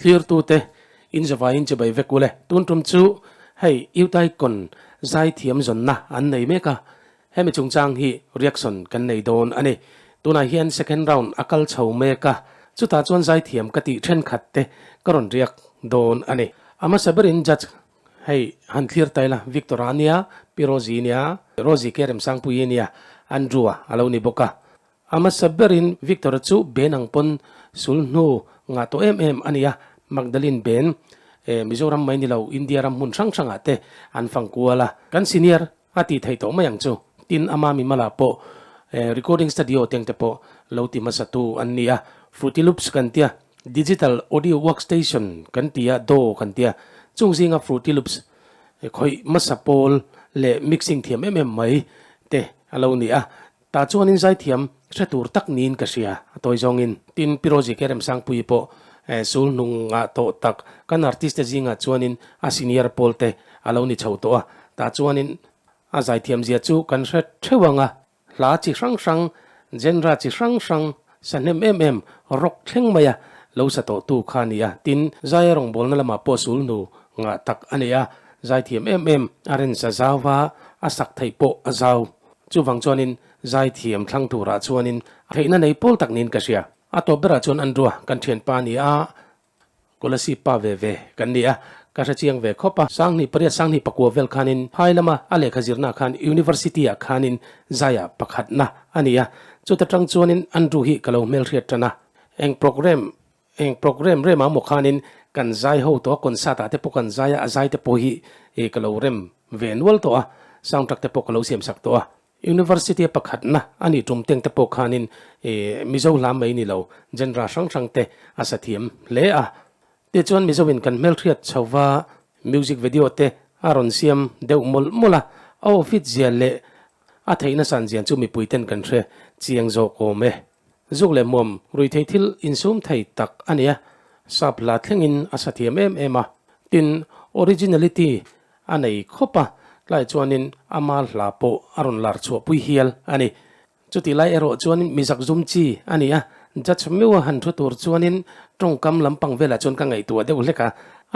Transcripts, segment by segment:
Thlirtute in zavaiin chibai vek ule. Tun tum chu hei Utaikon zaithiam zawnna an nei mek a, hemi chungchang hi reaction kan nei dawn a ni. Tunah hian second round a kal chho mek a, chutah chuan zaithiam ka tih thenkhat te ka rawn react dawn a ni. A hmasa berin judge hei han thlir ta ila, Victor-a a nia, Pi Rosie nia, Rosie K Remsangpuii nia, Andrew-a a lo ni bawk a. A hmasa berin Victor-a chu Ben ang pawn sul hnu ngah tawh em em a ni a, Magdalene Ben, Mizoram mai ni lo India ram hmun hrang hrangah te an fang kual a, kan senior a tih theih tawh mai ang chu. Tin, ama mimala pawh recording studio teng te pawh lo ti hmasa tu an ni a, Fruity Loops kan tia, Digital Audio Workstation kan ti a, DAW kan tia, chung zinga Fruity Loops khawih hmasa pawl leh mixing thiam em em mai te a lo ni a, Tah chuanin zaithiam hre tur tak niin ka hria, a tawi zawngin. Tin, Pi Rosie Ke Remsangpuii pawh sul hnungah tawh tak kan artist te zingah chuanin a senior pawl te a lo ni chho tawh a, tah chuanin a zaithiam zia chu kan hre theuh ang a, hla chi hrang hrang, genre chi hrang hrang, sa hnem em em, rock thleng maia lo sa tawh tu kha a ni a, tin, zaia rawngbawlna lamah pawh sul hnu ngah tak a nei a, zaithiam em em a ren sa zau va, a sak theih pawh a zau. Chuvang chuanin zaithiam thlang turah chuanin theihna nei pawl tak niin ka hria. A tawp berah chuan Andrew-a kan thianpa a ni a, Kolasib pa ve ve kan ni a, ka hre chiang ve khawp a. Sanghnih pariat sanghnih pakua vel khanin phai lama a lehkha zirnaah khan University-ah khanin zaiah pakhatna a ni a. Chuta tang chuanin Andrew hi ka lo hmelhriat tan a, eng programme Eng programme rem ah maw khanin kan zai ho tawh a, concert ah te pawh kan zai a, a zai te pawh hi ka lo rem ve nual tawh a, soundtrack te pawh ka lo siam sak tawh a. University a pakhatna a nih tum teng te pawh khanin Mizo hla mai ni lo genre hrang hrang te a sa thiam hle a. Tichuan Mizo in kan hmelhriat chho va music video te a rawn siam deuh mawlh mawlh a, a aw fit zia leh a theihna san zian chu mipui ten kan hre chiang zawk awm e. Zuk leh muam ruithei thil insum thei tak a ni a, sap hla thlengin a sa thiam em em a. Tin, originality a nei khawp a, tlai chuanin ama hla pawh a rawn lar chhuahpui hial a ni. Chutih lai erawh chuanin mi zakzum chi a ni a, judge meuha han thu tur chuanin tawngkam lampang velah chuan ka ngaihtuah deuh hlek a,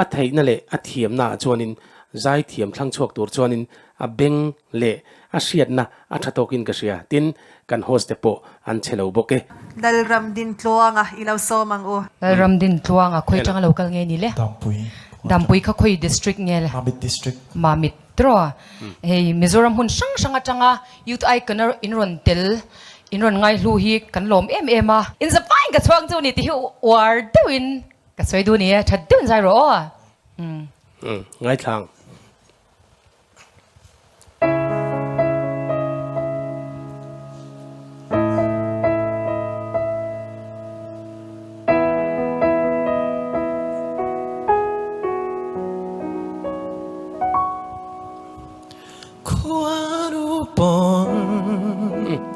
a theihna leh a thiamnaah chuanin zai thiam thlang chhuak tur chuanin a beng leh a hriatna a tha tawkin ka hria, tin kan host te pawh an che lo bawk e. Lalram Dintluanga i lo sawm ang u. Lalram Dintluanga khawi tanga lo kal nge ni le? Dampui. Dampui kha khawi district nge le? Mamit district. Mamit tiraw? Hei Mizoram hmun hrang hrang atanga Youth Icon a in rawn tel, in rawn ngaihlu hi kan lawm em em a. In zavain ka chhuang chu ni ti hi uar deuhin ka sawi duh ni e, that deuhin zai rawh aw. Ngaithlang.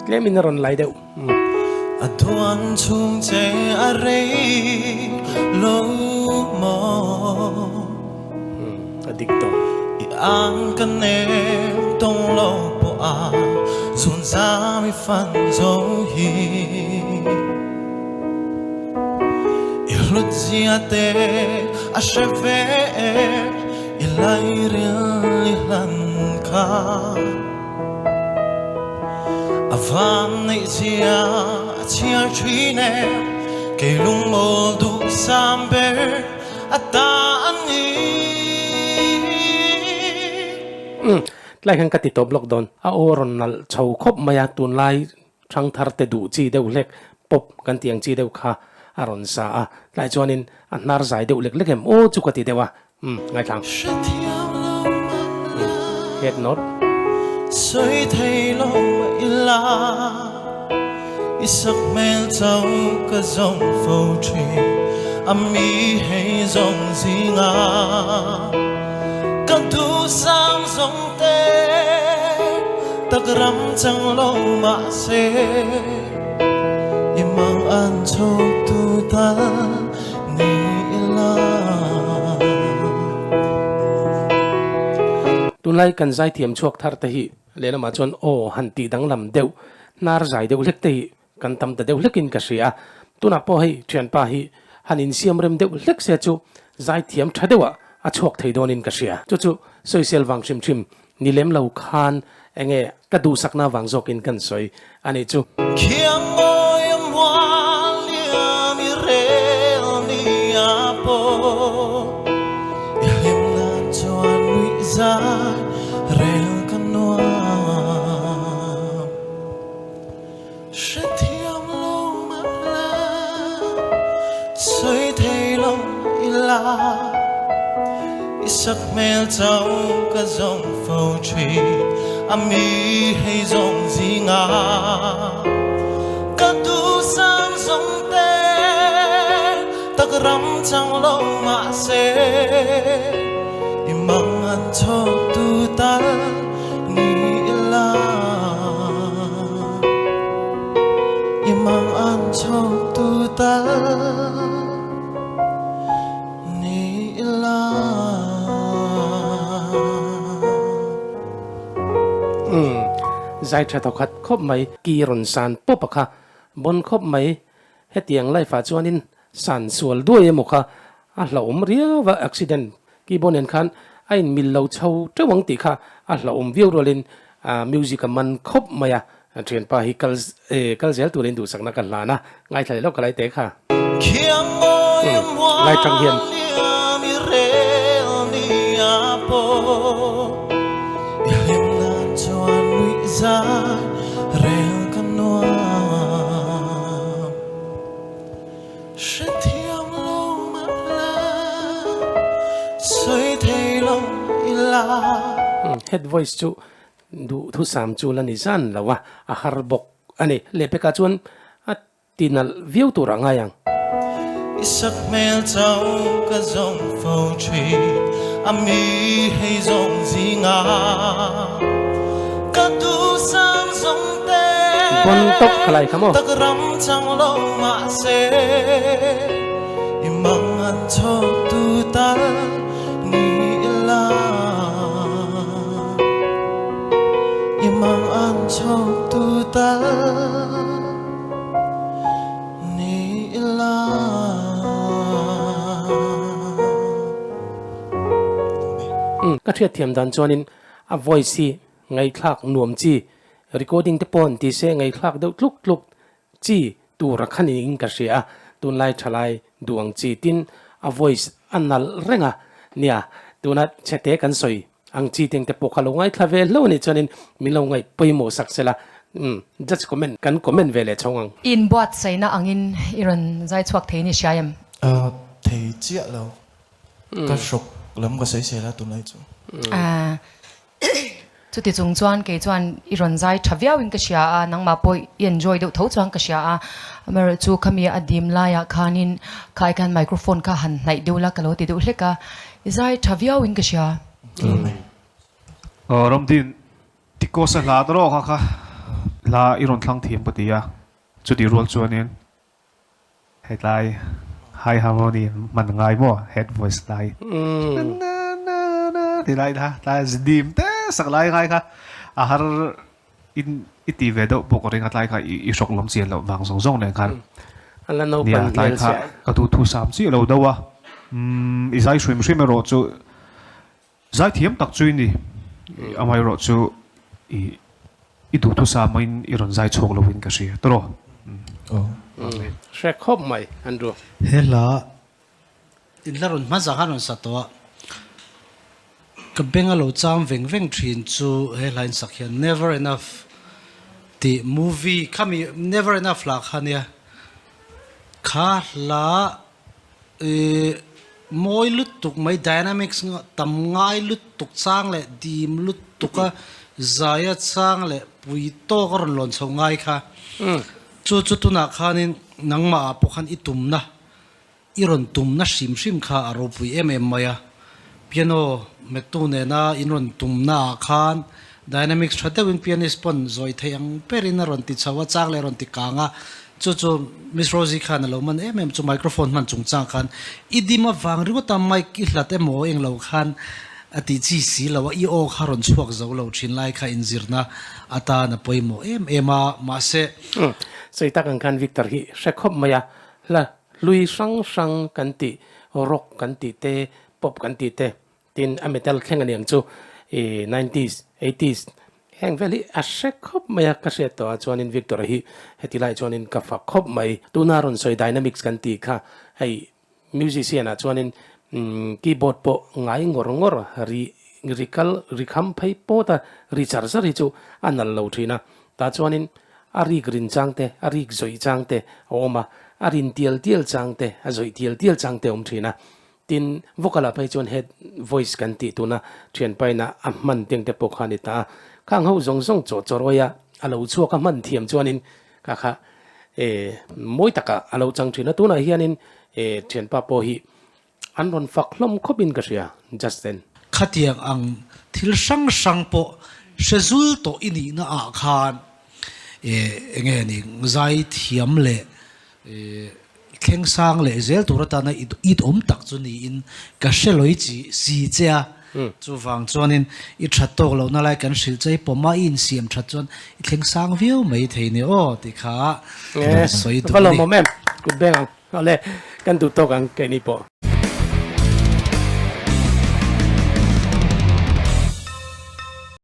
Tlem in a rawn lai deuh. A duan chhung che a rei lo maw? A dik tawh. I ang ka nem tawng lo pawh a zun zam i fan zo hi. I hlut zia te a hre ve em i lairil i hlan kha. A van neih zia a chhiar thin em kei lungmawl duh sam ber. A ta a ni. Umm, tlai khan ka ti tawp lawk dawn. A aw rawn nalh chho khawp mai a, tunlai hrang thar te duh chi deuh hlek pop kan tih ang chi deuh kha a rawn sa a, tlai chuanin a hnar zai deuh lek lek em aw chu ka ti deuh a, umm, ngaithlang. Hrethiam lo mah la. Head nod. Sawi thei lo mah ila. I sak hmel cho ka zawng fo thin a mi hei zawng zinga ka duhsam zawng te tak ram chang lo mahse i mang an chho tu tal ni ila. Tunlai kan zaithiam chhuak thar te hi Lehlamah chuan aw han tih danglam deuh, hnar zai deuh hlek te hi kan tam ta deuh hlekin ka hria a. Tunah pawh hei thianpa hi han insiam rem deuh hlek se chu zaithiam tha deuhah a chhuak thei dawnin ka hria. Chu chu sawisel vang hrim hrim ni lem lo khan enge ka duhsakna vang zawkin kan sawi a nih chu. Khiang mawi a mual liam i rel ni a pawh i hlim nan chuan nuih zai rel ka nuam. Hrethiam lo mah la, sawi thei lo ila, i sak hmel chau ka zawng fo thin a mi hei zawng zinga ka duhsam zawng te tak ram chang lo mah se i mang an chawk tu tal ni ila i mang an chawk tu tal ni ila. Umm zai tha thawkhat khawp mai. Ki rawn san pawp a kha bon khawp mai. Hetiang life ah chuanin san sual duai emaw kha a hlauhawm riau a, accident keyboard nen khan a inmil lo chho teuh ang tih kha a hlauhawm viau rualin music a man khawp mai a, thianpa hi kal kal zel turin duhsakna ka hlan a, ngaithla leh lawk ka lai teh kha. Lai tang hian. Hrethiam lo mah la, sawi thei lo ila. Head voice chu duhthusam chu la ni zan lo a, a har bawk a ni. Lehpekah chuan a ti nalh viau tur a ngai ang. I sak hmel chau ka zawng fo thin a mi hei zawng zinga ka duhsam zawng te Bon tawp ka lai kha maw? Tak ram chang lo mah se i mang an chawk tu tal ni ila i mang an chawk tu tal Ni ila. Umm ka hriatthiam dan chuanin a voice hi ngaihthlak nuam chi, recording te pawh an ti se ngaihthlak deuh tluk tluk chi tur a kha niin ka hria a, tunlai thalai duh ang chi tin a voice a nalh reng a, nia tuna chhete kan sawi Ang chi teng te pawh kha lo ngaithla ve hlauh a nih chuanin min lo ngaih pawimawh sak sela umm judge comment kan comment ve leh chho ang. I inbuatsaihna angin i rawn zai chhuak thei ni hria em? Ahh thei chiah lo. Ka hrawk lam ka sawi sel a tunlai chu. Ahh chuti chung chuan kei chuan i rawn zai tha viau in ka hria a, nangmah pawh i enjoy deuh tho chuan ka hria a, amaherawhchu khami a dim laiah khanin khai khan microphone kha han hnaih deuh la ka lo ti deuh hlek a, I zai tha viau in ka hria. Aw Ramdin Ticos a hla ta rawh kha kha hla i rawn thlang thiam ka ti a, chutih rual chuanin hetlai high harmony hman ngai maw head voice lai na na na ti lai kha tlai dim te sak lai ngai kha a har in i ti ve deuh bawk ring a tlai kha i hrawk lawm chian loh vang zawng zawng nen khan nia tlai kha ka duh thu sam chiah lo deuh a umm i zai hrim hrim erawh chu zai thiam tak chu i ni amaherawh chu i i duh thu sam in i rawn zai chhuak lo in ka hria tawh Hre khawp mai Andrew. He hla In hla rawn hmasa khan rawn sa tawh a, ka beng a lo cham veng veng thin chu he hla in sak hian Never Enough tih movie khami Never Enough hla kha nia, kha hla ih mawi lutuk mai dynamics tam ngai lutuk chang leh dim lutuk a zaia chang leh pui tawk a rawn lawn chho ngai kha chu chu tunah khanin nangmah ah pawh khan i tumna I rawn tumna hrim hrim kha a ropui em em mai a, piano hmettu nena in rawn tumna ah khan dynamics tha deuhin pianist pawn zawi theih ang berin a rawn ti chho a, chang leh a rawn ti kang a, chu chu Miss Rosie khan a lo man em em chu microphone hman chungchang khan i dim avang ringawt a mic i hlat emaw englo khan a tih chi si lo a, i aw kha rawn chhuak zo lo thin lai kha inzirna atan a pawimawh em em a, mahse. Sawi tak ang khan Victor hi hre khawp mai a, hla. Hlui hrang hrang kan tih, rock kan tih te, pop kan tih te, tin a metal thleng a ni ang chu, ih nineties, eighties heng vel hi a hre khawp mai a, ka hriat tawh ah chuanin Victor-a hi heti lai chuanin ka fak khawp mai. Tuna rawn sawi dynamics kan tih kha hei musician ah chuanin keyboard pawh ngai ngawr ngawr ri ri kal ri kham phei pawt a, ri char char hi chu a nal lo thin a, tah chuanin A rik rin chang te, a rik zawih chang te a awm a, a rin tial tial chang te, a zawih tial tial chang te a awm thin a. Tin, vocal ah phei chuan head voice kan tih tuna thianpaina a hman teng te pawh kha a ni ta a. Khang ho zawng zawng chaw chawrawi a, a lo chhuak a hman thiam chuanin kha kha e mawi takah a lo chang thin a. Tunah hianin e thianpa pawh hi An rawn fak hlawm khawpin ka hria, Justin. Khatiang ang thil hrang hrang pawh hre zul tawh i nihna ah khan enge ni zai thiam leh thleng sang leh zel tur atana it awm tak chu niin ka hre lawi chi si che a, chuvang chuanin i that tawk lohna lai kan hrilh che i pawm a, i insiam that chuan i thleng sang viau mai thei ni aw tih kha sawi duh a ni. Va lawmawm em? Kut beng ang. Awle, kan duh tawk ang keini pawh.